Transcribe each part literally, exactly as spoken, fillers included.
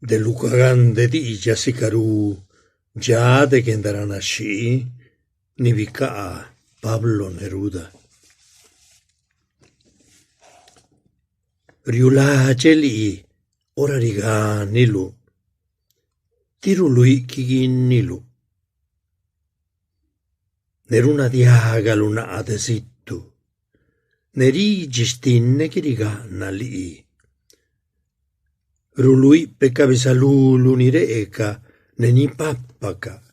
De luca gande diidxaꞌ sicarú dxa de guendaranaxhii ni bicaa Pablo Neruda. Riuladxeꞌ lii ora rigániluꞌ, ti ruluíꞌ quiguínniluꞌ. Ne runadiágaluꞌ naa de zitu, ne ridxi xtinneꞌ qué rigaꞌnaꞌ lii. Ruluíꞌ peca bizaluluꞌ ni reꞌecaꞌ ne ni pápacaꞌ,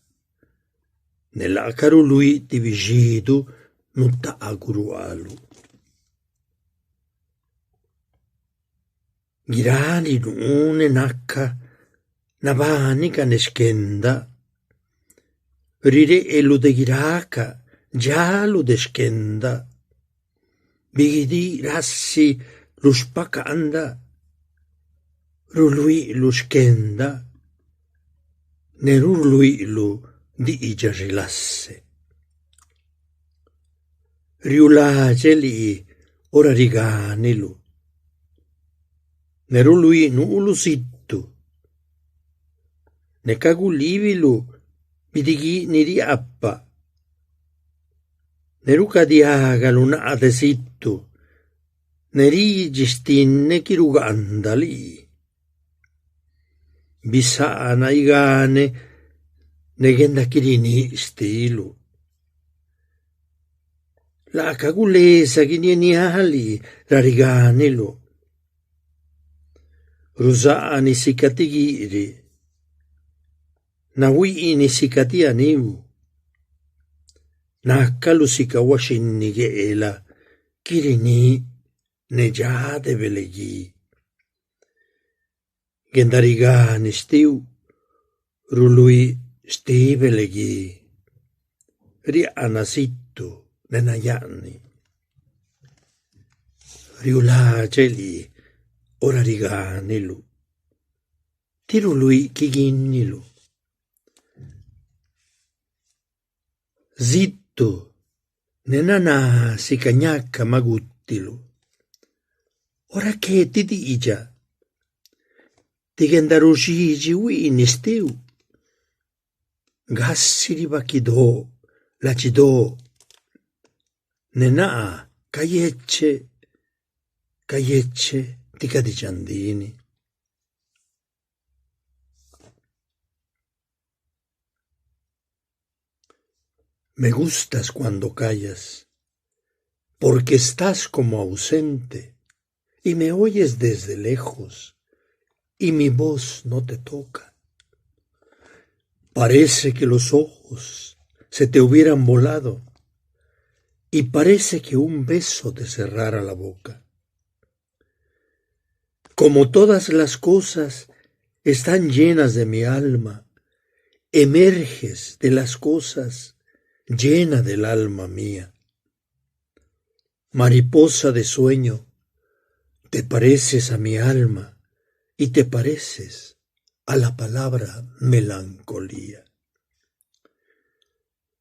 ne laacaꞌ ruluíꞌ ti bixidu nutaaguruaaluꞌ. Guiráꞌ ni nuu ne naca nabani ca ne xquendaꞌ. Rireꞌluꞌ de guiráꞌ ca dxaluꞌ de xquendaꞌ. Biguidíꞌ rasi lu xpacaandaꞌ, ruluíꞌluꞌ xquendaꞌ, ne ruluíꞌluꞌ diidxaꞌ xilase. Riuladxeꞌ lii ora rigániluꞌ, ne ruluíꞌ nuuluꞌ zitu, ne ca gulíbiluꞌ bidiguiꞌ ni riapaꞌ, ne rucadiágaluꞌ naa de zitu, ne ridxi xtinneꞌ qué rugaanda lii. Bisaana igane ne guendaquiriníꞌ xtiluꞌ. Laacaꞌ guleza guinieniáꞌ lii ra rigániluꞌ. Ruzaaniꞌ sica ti guiꞌriꞌ, nahuiiniꞌ sica ti aniu. Nácaluꞌ sica huaxhinni gueelaꞌ quiriníꞌ ne dxa de beleguí. Guendarigani xtiuꞌ ruluíꞌ xtiꞌ beleguí, riaꞌnaꞌ zitu ne nayaꞌnniꞌ. Riuladxeꞌ lii ora rigániluꞌ, ti ruluíꞌ quiguínniluꞌ. Zitu ne naná sica ñaca maꞌ gútiluꞌ. Ora qué ti diidxaꞌ, ti guendaruxidxi huiiniꞌ xtiuꞌ. Gasi ribaquidóꞌ ladxidóꞌ, ne naa cayecheꞌ, cayecheꞌ ti ca diidxaꞌ ndini. Me gustas cuando callas, porque estás como ausente, y me oyes desde lejos, y mi voz no te toca. Parece que los ojos se te hubieran volado, y parece que un beso te cerrara la boca. Como todas las cosas están llenas de mi alma, emerges de las cosas llena del alma mía. Mariposa de sueño, te pareces a mi alma y te pareces a la palabra melancolía.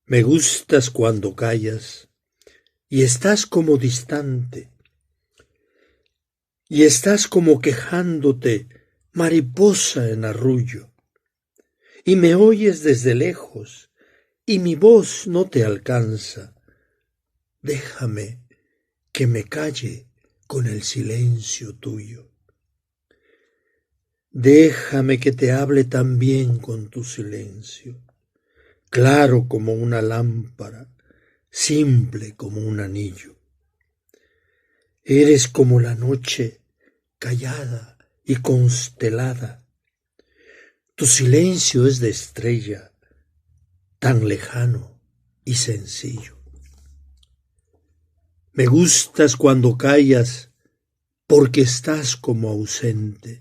Me gustas cuando callas y estás como distante, y estás como quejándote, mariposa en arrullo, y me oyes desde lejos, y mi voz no te alcanza. Déjame que me calle con el silencio tuyo. Déjame que te hable también con tu silencio, claro como una lámpara, simple como un anillo. Eres como la noche, callada y constelada. Tu silencio es de estrella, tan lejano y sencillo. Me gustas cuando callas, porque estás como ausente,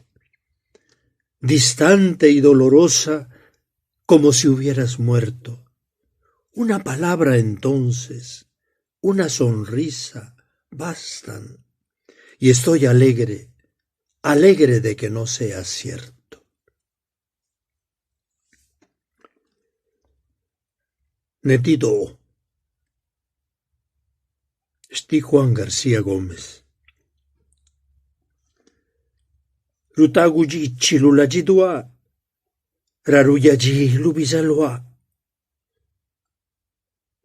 distante y dolorosa, como si hubieras muerto. Una palabra entonces, una sonrisa bastan, y estoy alegre, alegre de que no sea cierto. Ne ti doo xtiꞌ Juan García Gómez. Rutaagu dxiichiluꞌ ladxiduáꞌ, ra ruyadxiluꞌ bizaluáꞌ.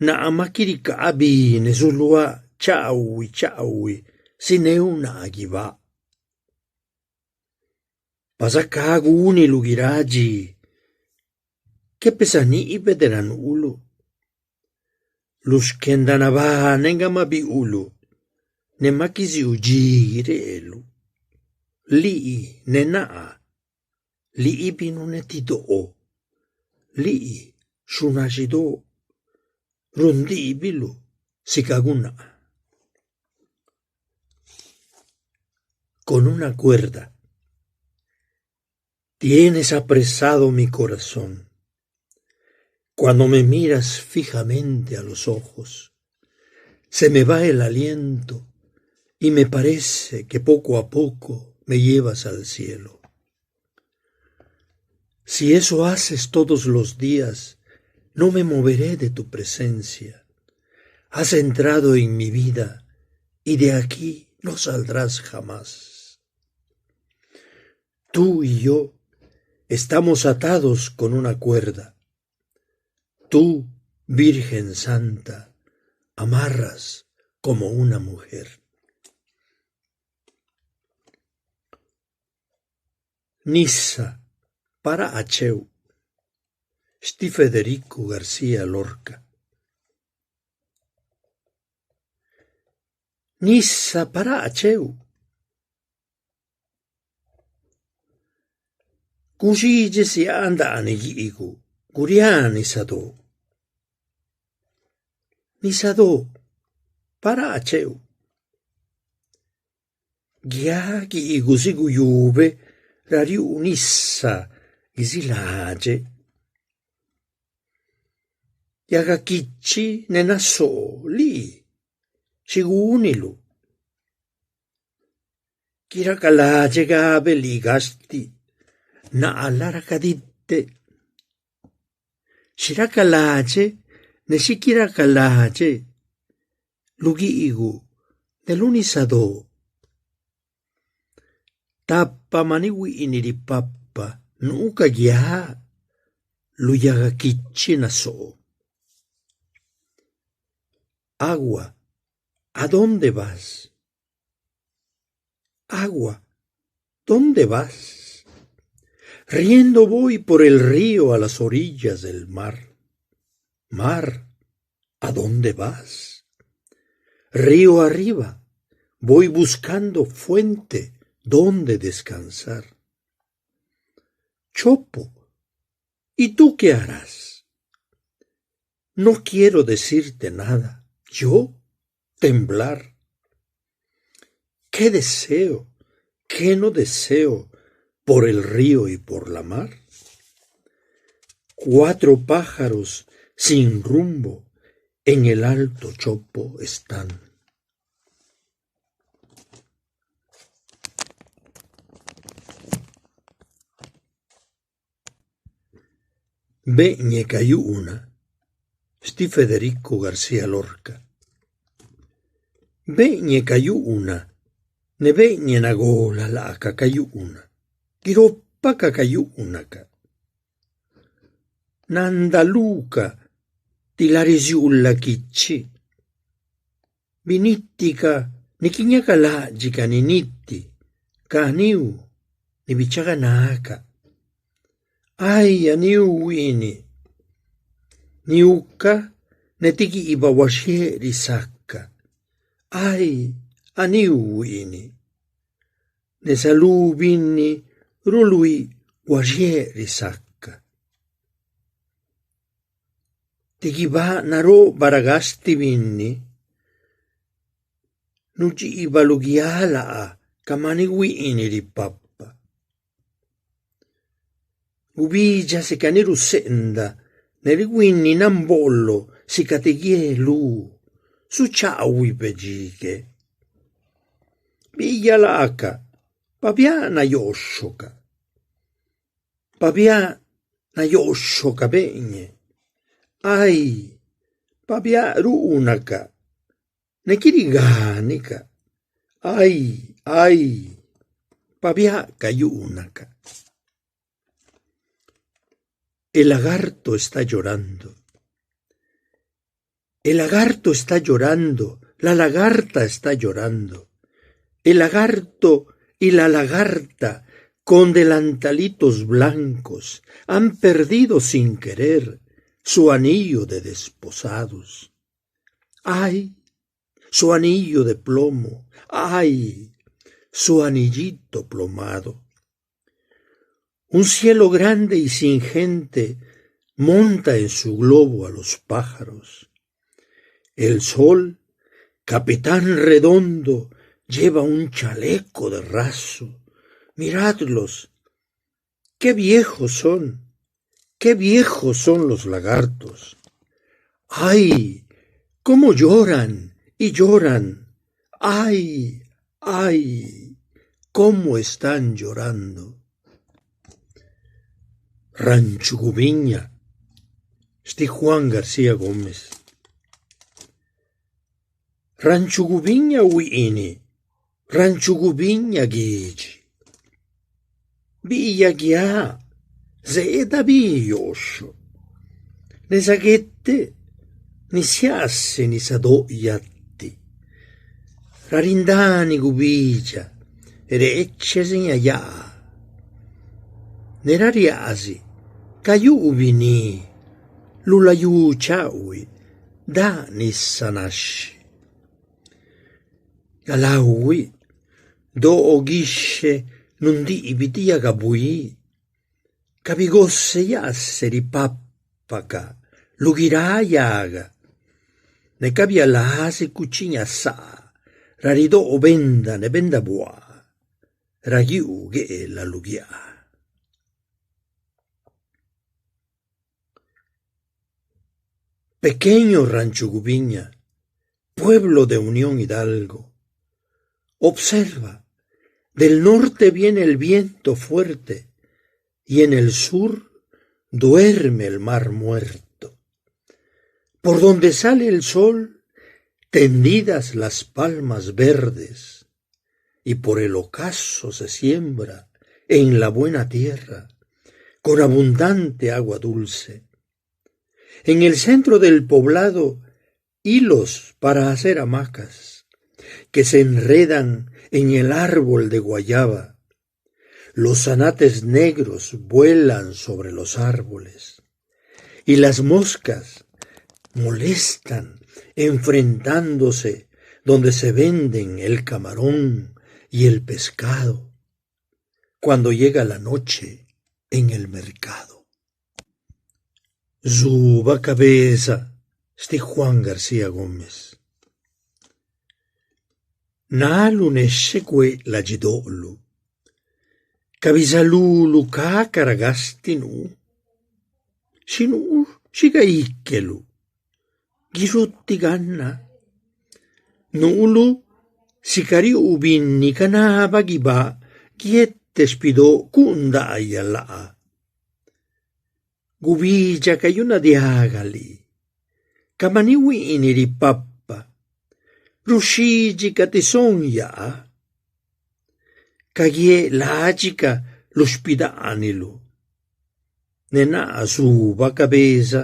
Naa maꞌ qué ricaa bi ne zuluáꞌ chaꞌhuiꞌ chaꞌhuiꞌ, zineuꞌ naa guibáꞌ. Pa zacá gúniluꞌ guiráꞌ dxi, qué peꞌ zaniꞌbe de ra nuuluꞌ. Lu xquendanabani nga maꞌ biuꞌluꞌ, ne maꞌ quiziuu dxi guireeluꞌ. Lii ne naa, lii binunetidoo, lii xunaxidóꞌ, rundiibiluꞌ sica gunaa. Con una cuerda. Tienes apresado mi corazón. Cuando me miras fijamente a los ojos, se me va el aliento y me parece que poco a poco me llevas al cielo. Si eso haces todos los días, no me moveré de tu presencia. Has entrado en mi vida y de aquí no saldrás jamás. Tú y yo estamos atados con una cuerda. Tú, Virgen Santa, amarras como una mujer. Nisa, pa raa cheuꞌ, xtiꞌ Federico García Lorca. Nisa, pa raa cheuꞌ. Guxidxe siaa ndaaniꞌ guiꞌiguꞌ, guriaa nisadóꞌ. Nisadóꞌ, pa raa cheuꞌ. Guiaꞌ guiꞌiguꞌ si guyube ra riuu nisa guiziladxeꞌ. Yaga quichi ne nasoo lii, xi gúniluꞌ? Qué racaladxeꞌ gabe lii gastiꞌ, naa la racaditeꞌ. Xi racaladxeꞌ ne xi qué racaladxeꞌ lu guiꞌiguꞌ ne lu nisadóꞌ. Tapa maniꞌ huiꞌniꞌ ripapa nuu ca guiaꞌ lu yaga quichi nasoo. Agua, ¿a dónde vas? Agua, ¿dónde vas? Riendo voy por el río a las orillas del mar. Mar, ¿a dónde vas? Río arriba, voy buscando fuente donde descansar. Chopo, ¿y tú qué harás? No quiero decirte nada. Yo, temblar. ¿Qué deseo, qué no deseo por el río y por la mar? Cuatro pájaros sin rumbo en el alto Chopo están. Beꞌñe ca yuꞌ naa, xtiꞌ Federico García Lorca. Beꞌñe ca yuꞌ naa, ne beꞌñe nagola laaca ca yuꞌ naa, guiropaca ca yuꞌ naca. Nanda luca ti lari ziuula quichi. Biníticaꞌ ne qué ñacaláꞌdxicaꞌ ni niti ca aniu ni bichaganacaꞌ. ¡Ay, aniu huiiniꞌ! Ni ucaꞌ ne ti guiibaꞌ huaxieeꞌ risaca. ¡Ay, aniu huiiniꞌ! Neza lú binni ruluíꞌ huaxieeꞌ risaca. Ti guibáꞌ naroꞌbaꞌ ra gastiꞌ binni, nudxiibaꞌ luguiáꞌ laa ca maniꞌ huiiniꞌ ripapa. Gubidxa sica ni ruseenda, ne riguini namboꞌloꞌ sica ti guié lú, zuchaahuibe dxi que. Biiyaꞌ laacaꞌ, pa biaꞌ nayooxhocaꞌ. Pa biaꞌ nayooxhocaꞌ beꞌñe. ¡Ay, pa biaꞌ ruunacaꞌ, ne qué rigánicaꞌ! ¡Ay, ay! pa biaꞌ ca yuunacaꞌ. El lagarto está llorando. El lagarto está llorando, la lagarta está llorando. El lagarto y la lagarta con delantalitos blancos han perdido sin querer su anillo de desposados. ¡Ay, su anillo de plomo! ¡Ay, su anillito plomado! Un cielo grande y sin gente monta en su globo a los pájaros. El sol, capitán redondo, lleva un chaleco de raso. Miradlos, qué viejos son, qué viejos son los lagartos. ¡Ay, cómo lloran y lloran! ¡Ay, ay, cómo están llorando! Rancho Gubiña, xtiꞌ Juan García Gómez. Rancho Gubiña huiꞌniꞌ, rancho Gubiña guidxi. Biꞌyaꞌ guiaꞌ zeeda bi yooxhoꞌ, neza gueteꞌ nisiaase nisadóꞌ yati. Ra rindani gubidxa reeche ziñayaa, ne ra riaaziꞌ ca yuꞌ biní. Lu layú chaꞌhuiꞌ daꞌ nisa naxhi. Galauiꞌ doo guixhe nundiꞌbiꞌ ti yaga buí, ca bigose yaase ripapacaꞌ lu guiráꞌ yaga, ne ca bialazi cuchiñasaa ra ridóꞌ benda ne bendabuaa, ra guiuu gueelaꞌ luguiaa. Pequeño Rancho Gubiña, pueblo de Unión Hidalgo, observa, del norte viene el viento fuerte y en el sur duerme el mar muerto. Por donde sale el sol, tendidas las palmas verdes, y por el ocaso se siembra en la buena tierra, con abundante agua dulce. En el centro del poblado, hilos para hacer hamacas, que se enredan en el árbol de guayaba. Los zanates negros vuelan sobre los árboles, y las moscas molestan enfrentándose donde se venden el camarón y el pescado, cuando llega la noche en el mercado. Zuba cabeza, xtiꞌ Juan García Gómez. Naluꞌ nexheꞌ cueꞌ ladxidoꞌluꞌ, ca bizaluluꞌ ca cara gasti nuu. Xi nuu xiga íqueluꞌ, guixuti ganna. Nuuluꞌ sica riuu binni canabaꞌ guibáꞌ, guiete xpidóꞌ cuꞌ ndaayaꞌ laa. Gubidxa cayunadiaga lii, ca maniꞌ huiꞌniꞌ ripapa, ruxhidxicaꞌ ti son yaa. Caguieꞌ ládxicaꞌ lu xpidaaniluꞌ, ne naa zubaꞌ cabeza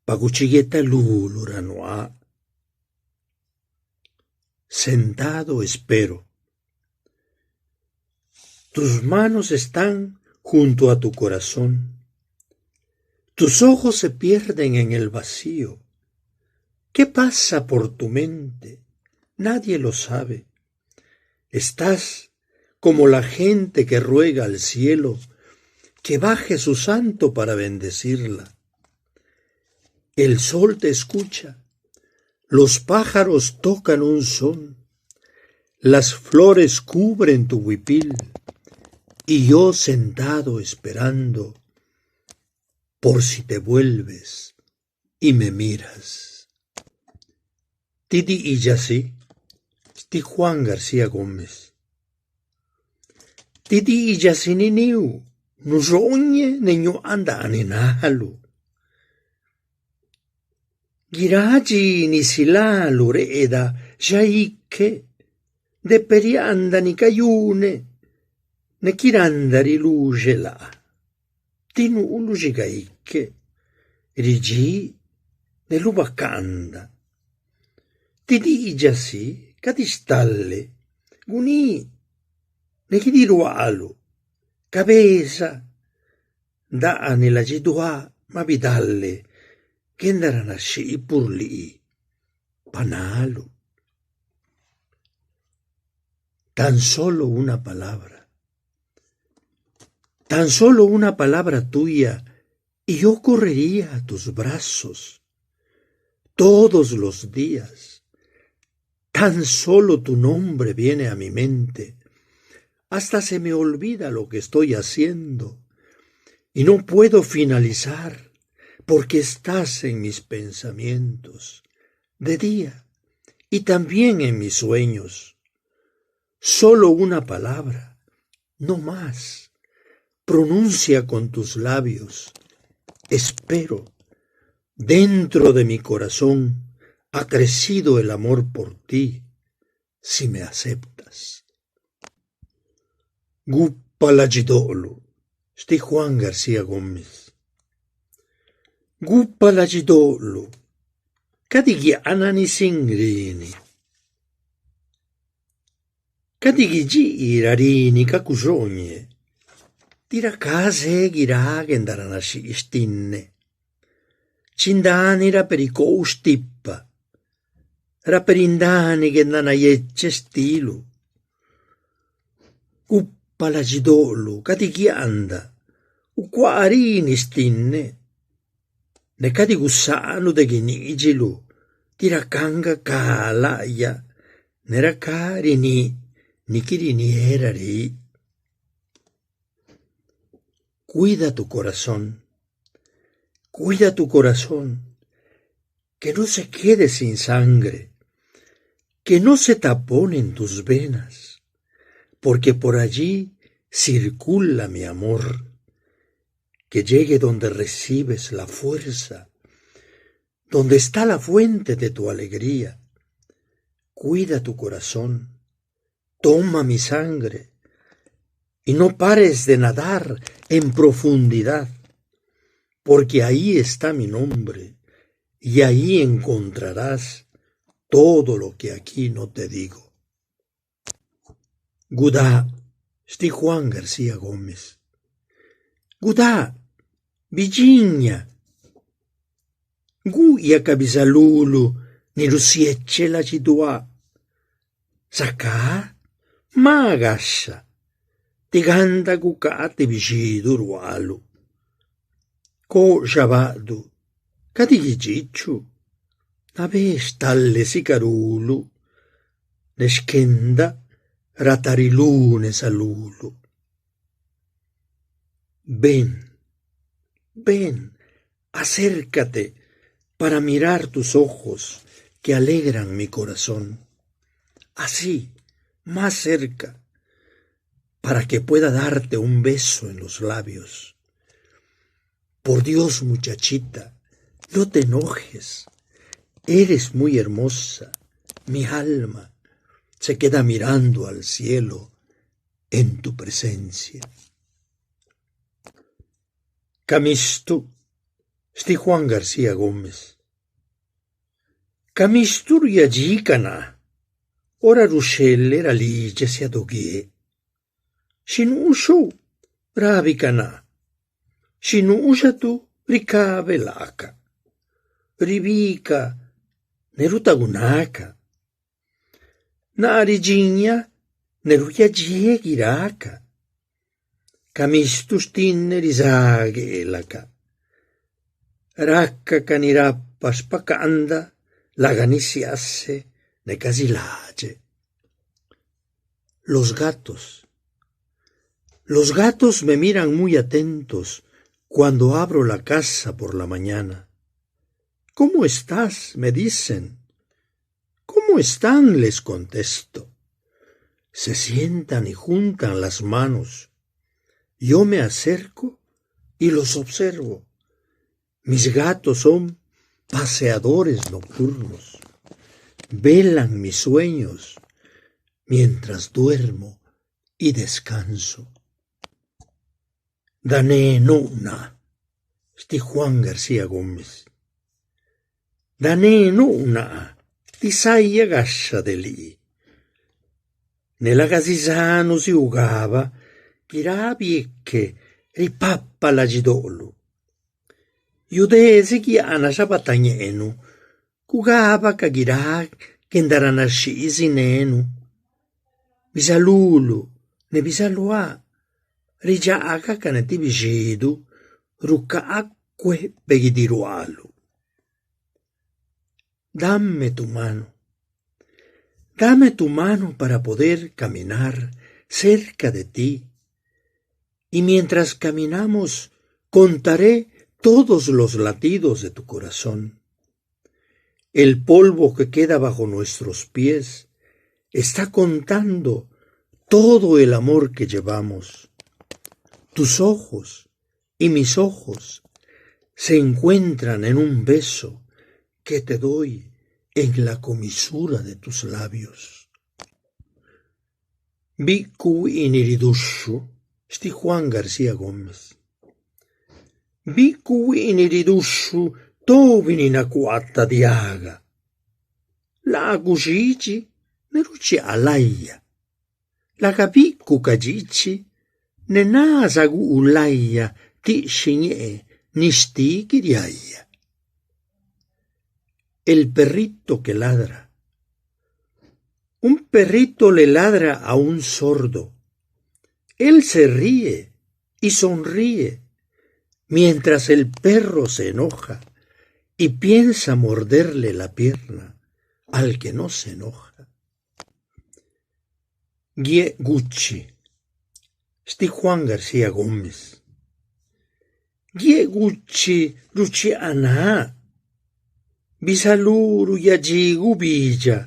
pa guchiguietaluluꞌ ra nuaaꞌ. Sentado espero. Tus manos están junto a tu corazón. Tus ojos se pierden en el vacío. ¿Qué pasa por tu mente? Nadie lo sabe. Estás como la gente que ruega al cielo que baje su santo para bendecirla. El sol te escucha, los pájaros tocan un son, las flores cubren tu huipil, y yo sentado esperando por si te vuelves y me miras. Ti diidxaꞌ si, xtiꞌ Juan García Gómez. Ti diidxaꞌ si niniu nuxooñeꞌ ne ñuaꞌ ndaaniꞌ naluꞌ. Guiráꞌ dxi nisiláluꞌ reꞌdaꞌ xa iqueꞌ, de peꞌ riaꞌndani cayuneꞌ, ne quiranda riluxe laa, ti nuuluꞌ xigaique, ridxíꞌ ne lubacaanda. Ti diidxaꞌ si cadi stale, guníꞌ ne guidiruaaluꞌ. Cabeza ndaaniꞌ ladxiduáꞌ maꞌ bidale guendaranaxhii pur lii, pa naluꞌ. Tan solo una palabra, tan solo una palabra tuya y yo correría a tus brazos todos los días. Tan solo tu nombre viene a mi mente. Hasta se me olvida lo que estoy haciendo y no puedo finalizar porque estás en mis pensamientos, de día y también en mis sueños. Solo una palabra, no más, pronuncia con tus labios: "Espero". Dentro de mi corazón ha crecido el amor por ti, si me aceptas. Gupa ladxidoꞌluꞌ, xtiꞌ Juan García Gómez. Gupa ladxidoꞌluꞌ, cadi guiaꞌnaꞌ nisin rini. Cadi guidxii ra rini ca cuxooñeꞌ, ti racá zé guiráꞌ guendaranaxhii xtinneꞌ. Chindani ra peꞌ ricouꞌ xtipa, ra peꞌ rindani guendanayecheꞌ xtiluꞌ. Gupa ladxidoꞌluꞌ, cadi guiaꞌndaꞌ, ucuaa rini xtinneꞌ, ne cadi gusaanuꞌ de guiniꞌdxiluꞌ, ti racá nga ca laꞌyaꞌ, ne racá riníꞌ ni qué riniéꞌ ra riꞌ. Cuida tu corazón, cuida tu corazón, que no se quede sin sangre, que no se taponen tus venas, porque por allí circula mi amor. Que llegue donde recibes la fuerza, donde está la fuente de tu alegría. Cuida tu corazón, toma mi sangre y no pares de nadar en profundidad, porque ahí está mi nombre y ahí encontrarás todo lo que aquí no te digo. Gudáꞌ, xtiꞌ Juan García Gómez. Gudáꞌ, bidxiña. Guuyaꞌ ca bizaluluꞌ ni rusiecheꞌ ladxiduáꞌ. Zacá, jma gaxha, ti ganda gucaa ti bixiduꞌ ruaaluꞌ. Cooꞌ xabaꞌduꞌ, cadi guidxiichuꞌ, nabé stale sica ruluꞌ, ne xquendaꞌ ratarilú neza luluꞌ. Ven, ven, acércate para mirar tus ojos que alegran mi corazón. Así, más cerca, para que pueda darte un beso en los labios. Por Dios, muchachita, no te enojes. Eres muy hermosa. Mi alma se queda mirando al cielo en tu presencia. Camistu, xtiꞌ Juan García Gómez. Camistu riadxí ca naa, ora ruxheleꞌ ra lidxeꞌ siaduguieeꞌ. Xi nuu xhouꞌ? Rabi ca naa. Xi nuu xatu? Ricabe laaca, ribí ca ne rutaguná ca. Naa ridxiñaꞌ ne ruquiadxieeꞌ guiráꞌ ca. Camistu xtinneꞌ rizá gueelacaꞌ. Raca ca ni rapa xpacaandaꞌ laga nisiaase ne casi ladxeꞌ. Los gatos. Los gatos me miran muy atentos cuando abro la casa por la mañana. ¿Cómo estás?, me dicen. ¿Cómo están?, les contesto. Se sientan y juntan las manos. Yo me acerco y los observo. Mis gatos son paseadores nocturnos. Velan mis sueños mientras duermo y descanso. Dané nuꞌ naa, xtiꞌ Juan García Gómez. Dané nuꞌ naa, tí sayá gaxha de lii. Ne laga zizá nuziugaba guiráꞌ bieque ripapa ladxidoꞌluꞌ. Yudé ziguiaana xabatañeenu, cugabacaꞌ guiráꞌ guendaranaxhii zinenuꞌ. Bizaluluꞌ ne bizaluáꞌ, ridxaacaꞌ casi ti bixiduꞌ rucaaꞌ cueꞌpeꞌ guidiruaaluꞌ. Dame tu mano. Dame tu mano para poder caminar cerca de ti. Y mientras caminamos, contaré todos los latidos de tu corazón. El polvo que queda bajo nuestros pies está contando todo el amor que llevamos. Tus ojos y mis ojos se encuentran en un beso que te doy en la comisura de tus labios. Biꞌcuꞌ huiꞌ ni riduxhuꞌ, xtiꞌ Juan García Gómez. Biꞌcuꞌ huiꞌ ni riduxhuꞌ tobi ni nacuaata diaga. Laaguꞌ xidxi ne ruchiaa laya. Laga biꞌcuꞌ ca dxiichiꞌ, ne na zaguu laya tiꞌxhiñee ni xtiꞌ guiriaya. El perrito que ladra. Un perrito le ladra a un sordo. Él se ríe y sonríe, mientras el perro se enoja y piensa morderle la pierna al que no se enoja. Guieꞌ guchi, xtiꞌ Juan García Gómez. Guieꞌ guchi ruchiaa náꞌ, bizalú ruyadxí gubidxa,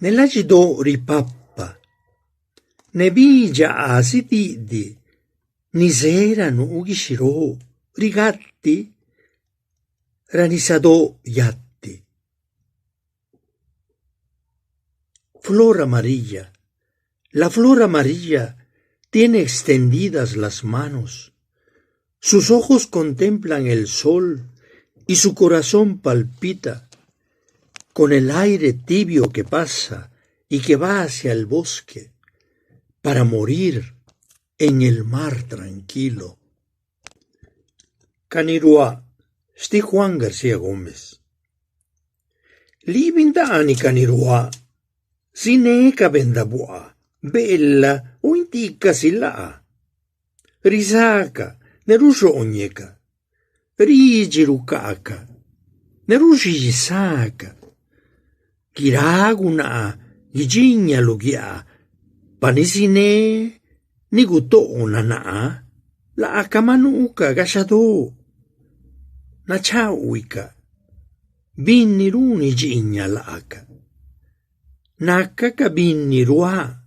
ne ladxidóꞌ ripapa, ne bidxa aasi diꞌdiꞌ, ni zé ra nuu guixiróꞌ rigati, ra nisadóꞌ yati. Flor amarilla. La flor amarilla tiene extendidas las manos. Sus ojos contemplan el sol y su corazón palpita con el aire tibio que pasa y que va hacia el bosque para morir en el mar tranquilo. Ca ni ruaaꞌ, xtiꞌ Juan García Gómez. Lii bindaaniꞌ ca ni ruaaꞌ, ziné ca bendabuaa, beela o intíꞌ casi laa. Rizácaꞌ ne ruxooñecaꞌ, ridxi rucaacaꞌ ne ruxii sácaꞌ. Guiráꞌ gunaa guidxiña luguiaa, pa ni ziné ni gutoꞌ nanaa, laacaꞌ maꞌ nuucaꞌ gaxhadóꞌ. Nachaꞌhuicaꞌ, binni runi dxiiñaꞌ laacaꞌ. Nacaꞌ ca binni ruaaꞌ,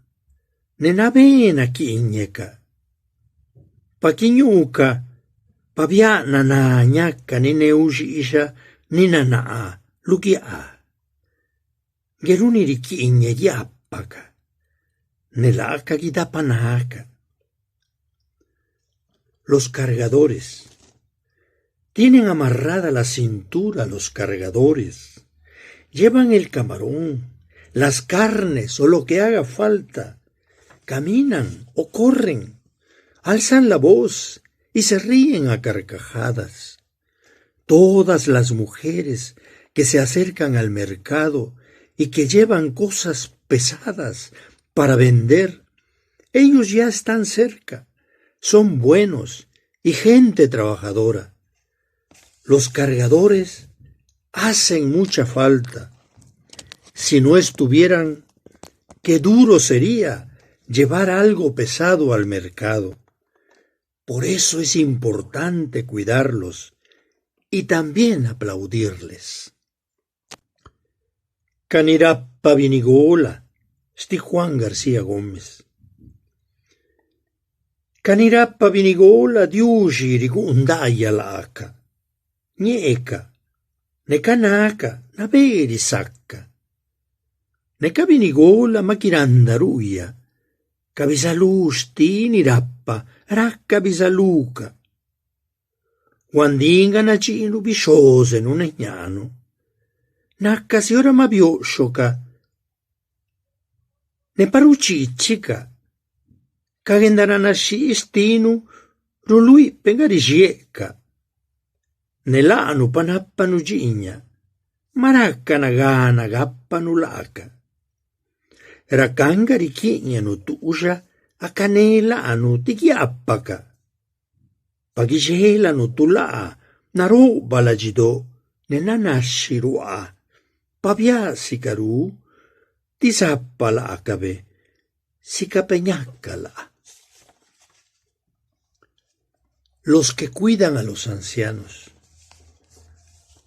ne nabé naquiiñecaꞌ. Pa quiñuucaꞌ, pa biaꞌ naná ñaca ni neuxiixa ni nanaa luguiaa. Ngue runi riquiiñeꞌ guiaapacaꞌ, ne laacaꞌ guidapanacaꞌ. Los cargadores. Tienen amarrada la cintura los cargadores. Llevan el camarón, las carnes o lo que haga falta. Caminan o corren, alzan la voz y se ríen a carcajadas. Todas las mujeres que se acercan al mercado y que llevan cosas pesadas para vender, ellos ya están cerca, son buenos y gente trabajadora. Los cargadores hacen mucha falta. Si no estuvieran, qué duro sería llevar algo pesado al mercado. Por eso es importante cuidarlos y también aplaudirles. Ca ni rapa binigola, xtiꞌ Juan García Gómez. Ca ni rapa binigola, Diuxi riguꞌ ndaayaꞌ laacaꞌ. Ñeecaꞌ, ne ca nacaꞌ nabé risaca. Ne ca binigola maꞌ guiranda ruꞌyaꞌ, ca bizalú xtiꞌ ni rapa raca bizalucaꞌ. Huandíꞌ nga nadxiinuꞌ bixhozenu ne jñaanu, naca si ora maꞌ bióꞌxhocaꞌ ne pa ruchiichicaꞌ. Ca guendaranaxhii xtinu ruluíꞌ peꞌ nga rixieeꞌcaꞌ, ne laanu pa nápanu dxiiñaꞌ, maꞌ raca nagana gápanu laacaꞌ. Racá nga riquiiñanu tuuxa, acané laanu ti guiaapacaꞌ. Pa guixelanu tu laa naroꞌbaꞌ ladxidóꞌ ne nanaxhi ruaa, pa biáꞌ sicarú ti zapa laacabe, sica peꞌ ñaca laa. Los que cuidan a los ancianos.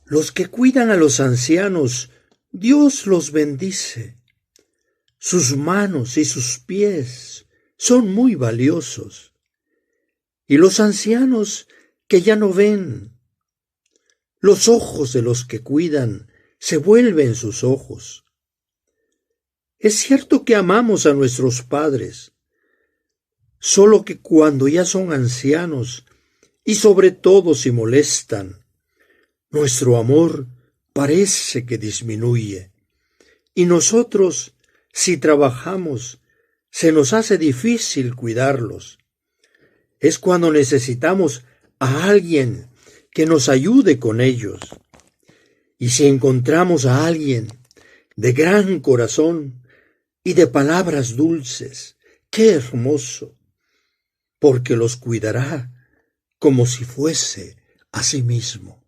Los que cuidan a los ancianos, Dios los bendice. Sus manos y sus pies son muy valiosos. Y los ancianos que ya no ven, los ojos de los que cuidan se vuelven sus ojos. Es cierto que amamos a nuestros padres, solo que cuando ya son ancianos y sobre todo si molestan, nuestro amor parece que disminuye. Y nosotros, si trabajamos, se nos hace difícil cuidarlos. Es cuando necesitamos a alguien que nos ayude con ellos. Y si encontramos a alguien de gran corazón y de palabras dulces, qué hermoso, porque los cuidará como si fuese a sí mismo.